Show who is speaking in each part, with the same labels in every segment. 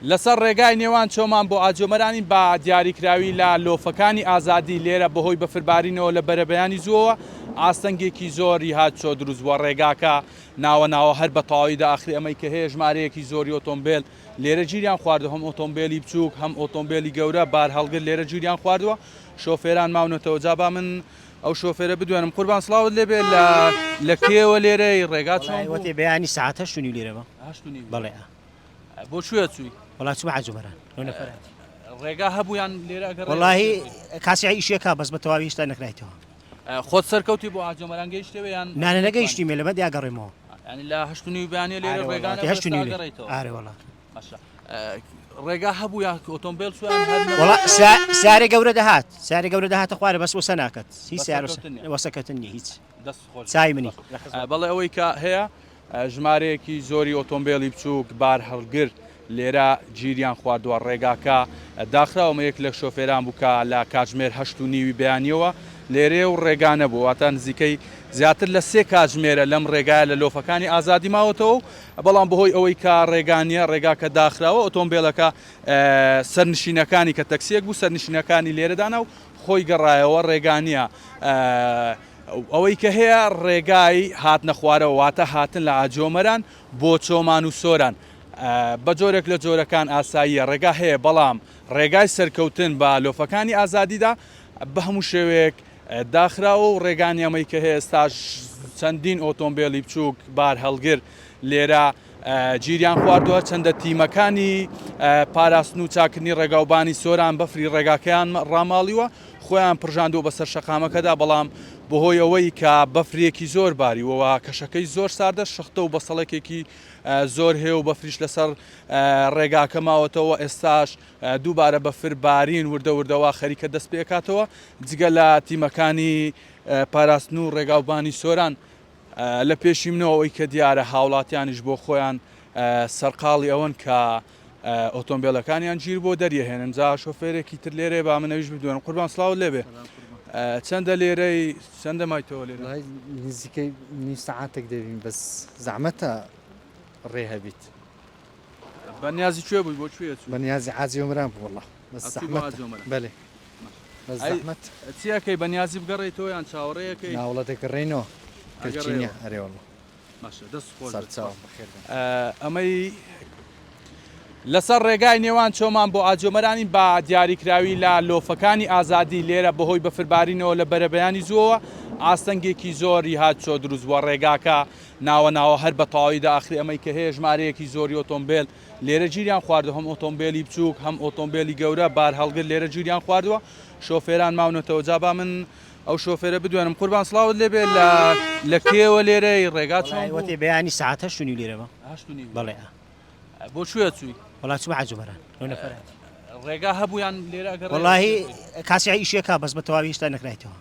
Speaker 1: لەسەر ڕێگای نێوان چۆمان بۆ ئاجۆمەرانین بە دیاریکراوی لە لۆفەکانی ئازادی لێرە بەهۆی بەفربارینەوە لە بەرەبەیانی زووەوە ئاستەنگێکی زۆری هاتوچۆ دروست بووە ڕێگاکە ناوە ناوە هەر بە تەواوی داخرێ ئەمەی کە هەیە ژمارەیەکی زۆری ئۆتۆمبێل لێرە گیریان خواردووە هەم ئۆتۆمبێلی بچووک هەم ئۆتۆمبێلی گەورە بارهەڵگر لێرە گیریان خواردووە شۆفێران ماونەتەوە جا با من ئەو شۆفێرە بدوێنم قوربان سڵاوت لێبێ لە لە کێوە لێرەی ڕێگا چۆن بوو؟
Speaker 2: وەتێ بەیانی سەعات هەشت و نیو لێرە بم
Speaker 1: 8:30
Speaker 2: بەڵێ
Speaker 1: بۆ کوێ چووی؟
Speaker 2: وەڵا چوومە حاجۆمەران لۆ نەفەراتی
Speaker 1: ڕێگا هەبوو یان لێرە ئەگەڕێ
Speaker 2: وەڵاهی کاسی ئیشێکا بەس بە تەواوی هیچ نەکرایتەوە
Speaker 1: خۆت سەرکەوتی بۆ حاجۆمەران گەیشتەوە یان
Speaker 2: نانە نەگەیشتیمێ لەمە دیاگەڕێمەوە
Speaker 1: یعنی لە 8:30 بەیانیە لێرە ڕێگا
Speaker 2: وەڵا 8:30
Speaker 1: گەڕێیتەوە
Speaker 2: ئارێ وەڵا
Speaker 1: باشە ڕێگا هەبوو یا ئۆتۆمبێل چوویان هەر نەبوو؟
Speaker 2: وەڵا سیارەی گەورە دەهات سیارەی گەورە دەهاتە خوارێ بەس وەسە ناکەت هیچ سیارە
Speaker 1: وەسەکەوتن نییە.
Speaker 2: وەسەکەوتن نییە هیچ
Speaker 1: دەست خۆش
Speaker 2: چای منی
Speaker 1: بەڵێ ئەوەی کە هەیە ژمارەیەکی زۆری ئۆتۆمبێلی بچووک بارهەڵگر لێرە گیریان خواردووە ڕێگاکە داخراوە ئەمە یەک لە شۆفێران بوو کە لە کاتژمێر هەشت و نیوی بەیانیەوە لێرەیە و ڕێگا نەبوو واتە نزیکەی زیاتر لە سێ کاتژمێرە لەم ڕێگایە لە لۆفەکانی ئازادی ماوەتەوە و بەڵام بەهۆی ئەوەی کە ڕێگا نییە ڕێگاکە داخراوە ئۆتۆمبێلەکە سەرنشینەکانی کە تەکسیەک بوو سەرنشینەکانی لێرە دانا و خۆی گەڕایەوە ڕێگا نییە ئەوەی کە هەیە ڕێگای هاتنە خوارەوە واتە هاتن لە ئاجۆمەران بۆ چۆمان و سۆران بە جۆرێک لە جۆرەکان ئاساییە ڕێگا هەیە بەڵام ڕێگای سەرکەوتن بە لۆفەکانی ئازادیدا بە هەموو شێوەیەک داخراوە و ڕێگانی ئەمەی کە هەیە ئێستاش چەندین ئۆتۆمبێلی بچووک بارهەڵگر لێرە گیریان خواردووە چەندە تیمەکانی پاراستن و چاکردنی ڕێگاوبانی سۆران بەفری ڕێگاکەیان ڕاماڵیوە خۆیان پرژاندووە بەسەر شەقامەکەدا بەڵام بەهۆی ئەوەی کە بەفرێکی زۆر باریوەوە کەشەکەی زۆر ساردە شەختە و بەسەڵێکێکی زۆر هەیە و بەفریش لەسەر ڕێگاکە ماوەتەوە ئێستاش دووبارە بەفر بارین وردە وردە وا خەریکە دەست پێکاتەوە جگە لە تیمەکانی پاراستن و ڕێگاوبانی سۆران لە پێشی منەوە ئەوەی کە دیارە هاوڵاتیانیش بۆ خۆیان سەرقاڵی ئەوەن کە ئۆتۆمبیلەکانیان گیر بۆ دەریەهێنن جا شۆفێرێکی تر لێرێ با من ئەویش بدوێنم قوربان سڵاوت لێبێ چەندە لێرەی چەندە مایتەوە لێرە
Speaker 3: نزیکەی نیو سەعاتێک دەبین بەس زەحمەتە ڕێ هەبیت
Speaker 1: بە نیازی کوێ بووی بۆ کوێ چووی؟
Speaker 3: بە نیازی حاجی ئۆمەران بوو وەڵا بەس
Speaker 1: ئەچووی بۆ
Speaker 3: زەحمەتە
Speaker 1: حاجی ئۆمەران.
Speaker 3: بەلێ بەس
Speaker 1: ئەی
Speaker 3: زەحمەت.
Speaker 1: چی ئەکەی بە نیازی بگەڕێیتەوە یان چاوەڕێی ئەکەی؟
Speaker 3: نا وەڵا دەگەڕێینەوە کەلچی نیە
Speaker 1: ئەگەڕێیەوە.
Speaker 3: ئەرێ وەڵا.
Speaker 1: باشە دەست خۆش بێت.
Speaker 3: سەرچاوم بەخێر بێن.
Speaker 1: ئەمەی لەسەر ڕێگای نێوان چۆمان بۆ ئاجۆمەرانین بە دیاریکراوی لە لۆفەکانی ئازادی لێرە بەهۆی بەفربارینەوە لە بەرەبەیانی زووەوە ئاستەنگێکی زۆری هاتوچۆ دروست بووە ڕێگاکە ناوە ناوە هەر بە تەواوی داخرێ ئەمەی کە هەیە ژمارەیەکی زۆری ئۆتۆمبێل لێرە گیریان خواردوە هەم ئۆتۆمبێلی بچووک هەم ئۆتۆمبێلی گەورە بارهەڵگر لێرە گیریان خواردوە شۆفێران ماونەتەوە جا با من ئەو شۆفێرە بدوێنم قوربان سڵاوت لێبێ لە لە کێوە لێرەی ڕێگا چۆن
Speaker 2: وەڵای
Speaker 1: بوو؟
Speaker 2: وەتێ بەیانی سەعات 8:30 لێرە بم
Speaker 1: 8:30
Speaker 2: بەڵێ
Speaker 1: بۆ کوێ چووی؟
Speaker 2: وەڵا چوومە حاجۆمەران لۆ نەفەراتی
Speaker 1: ڕێگا هەبوو یان لێرە ئەگەڕێ
Speaker 2: وەڵاهی کاسی ئیشێکا بەس بە تەواوی هیچ نەکرایتەوە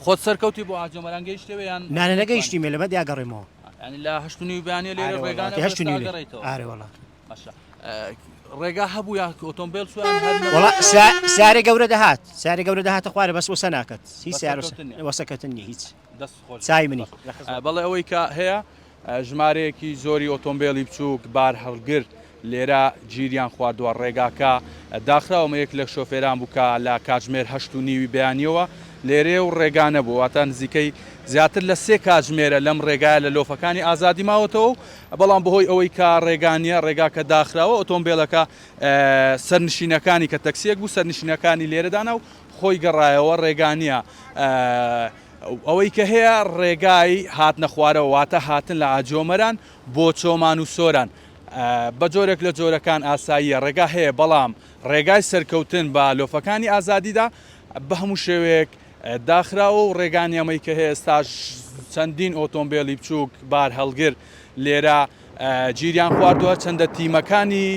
Speaker 1: خۆت سەرکەوتی بۆ ئاجۆمەران گەیشتەوە یان
Speaker 2: نانە نەگەیشتیمێ لەمە دیاگەڕێمەوە
Speaker 1: یعنی لە 8:30 بەیانیە لێرە ڕێگا
Speaker 2: هەشت و نیو لێ.
Speaker 1: گەڕێیتەوە
Speaker 2: ئارێ وەڵا
Speaker 1: باشە ڕێگا هەبوو یا ئۆتۆمبێل چوویان هەر نەبوو؟
Speaker 2: وەڵا سیارەی گەورە دەهات سیارەی گەورە دەهاتە خوارێ بەس وەسە ناکەت هیچ سیارە
Speaker 1: وەسەکەوتن نییە.
Speaker 2: وەسەکەوتن نییە هیچ
Speaker 1: دەست خۆش
Speaker 2: چای منی
Speaker 1: بەڵێ ئەوەی کە هەیە ژمارەیەکی زۆری ئۆتۆمبێلی بچووک بارهەڵگر لێرە گیریان خواردووە ڕێگاکە داخراوە ئەمە یەک لە شۆفێران بوو کە لە کاتژمێر هەشت و نیوی بەیانیەوە لێرەیە و ڕێگا نەبوو واتە نزیکەی زیاتر لە سێ کاتژمێرە لەم ڕێگایە لە لۆفەکانی ئازادی ماوەتەوە و بەڵام بەهۆی ئەوەی کە ڕێگا نییە ڕێگاکە داخراوە ئۆتۆمبێلەکە سەرنشینەکانی کە تەکسیەک بوو سەرنشینەکانی لێرە دانا و خۆی گەڕایەوە ڕێگا نییە ئەوەی کە هەیە ڕێگای هاتنە خوارەوە واتە هاتن لە ئاجۆمەران بۆ چۆمان و سۆران بە جۆرێک لە جۆرەکان ئاساییە ڕێگا هەیە بەڵام ڕێگای سەرکەوتن بە لۆفەکانی ئازادیدا بە هەموو شێوەیەک داخراوە و ڕێگانی ئەمەی کە هەیە ئێستاش چەندین ئۆتۆمبێلی بچووک بارهەڵگر لێرە گیریان خواردووە چەندە تیمەکانی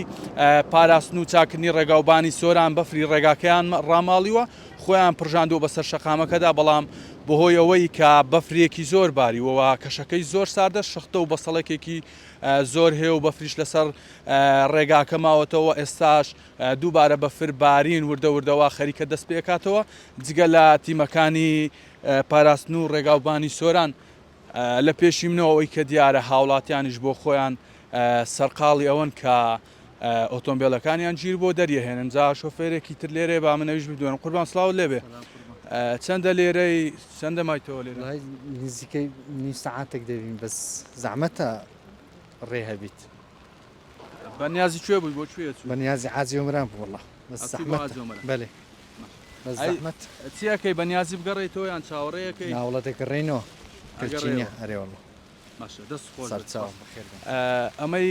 Speaker 1: پاراستن و چاکردنی ڕێگاوبانی سۆران بەفری ڕێگاکەیان ڕاماڵیوە خۆیان پرژاندووە بەسەر شەقامەکەدا بەڵام بەهۆی ئەوەی کە بەفرێکی زۆر باریوەوە کەشەکەی زۆر ساردە شەختە و بەسەڵێکێکی زۆر هەیە و بەفریش لەسەر ڕێگاکە ماوەتەوە ئێستاش دووبارە بەفر بارین وردە وردە وا خەریکە دەست پێکاتەوە جگە لە تیمەکانی پاراستن و ڕێگاوبانی سۆران لە پێشی منەوە ئەوەی کە دیارە هاوڵاتیانیش بۆ خۆیان سەرقاڵی ئەوەن کە. ئۆتۆمبێلەکانیان گیر بۆ دەریەهێنن جا شۆفێرێکی تر لێرەیە با من ئەویش بدوێنم قوربان سڵاوت لێبێ چەندە لێرەی چەندە مایتەوە لێرە؟
Speaker 3: وەڵای نزیکەی نیو سەعاتێک دەبین بەس زەحمەتە ڕێ هەبیت.
Speaker 1: بە نیازی کوێ بووی بۆ کوێ چووی؟
Speaker 3: بە نیازی حاجی ئۆمەران بوو وەڵا بەس
Speaker 1: ئەچووی بۆ
Speaker 3: زەحمەتە
Speaker 1: حاجی ئۆمەران.
Speaker 3: بەلێ بەس
Speaker 1: ئەی
Speaker 3: زەحمەت.
Speaker 1: چی ئەکەی بە نیازی بگەڕێیتەوە یان چاوەڕێ ئەکەی؟
Speaker 3: ناوەڵا دەگەڕێینەوە کەچی نیە
Speaker 1: ئەگەڕێیەوە.
Speaker 3: ئەرێ وەڵا.
Speaker 1: باشە دەست خۆش بێت.
Speaker 3: سەرچاوم بەخێر بێن.
Speaker 1: ئەمەی.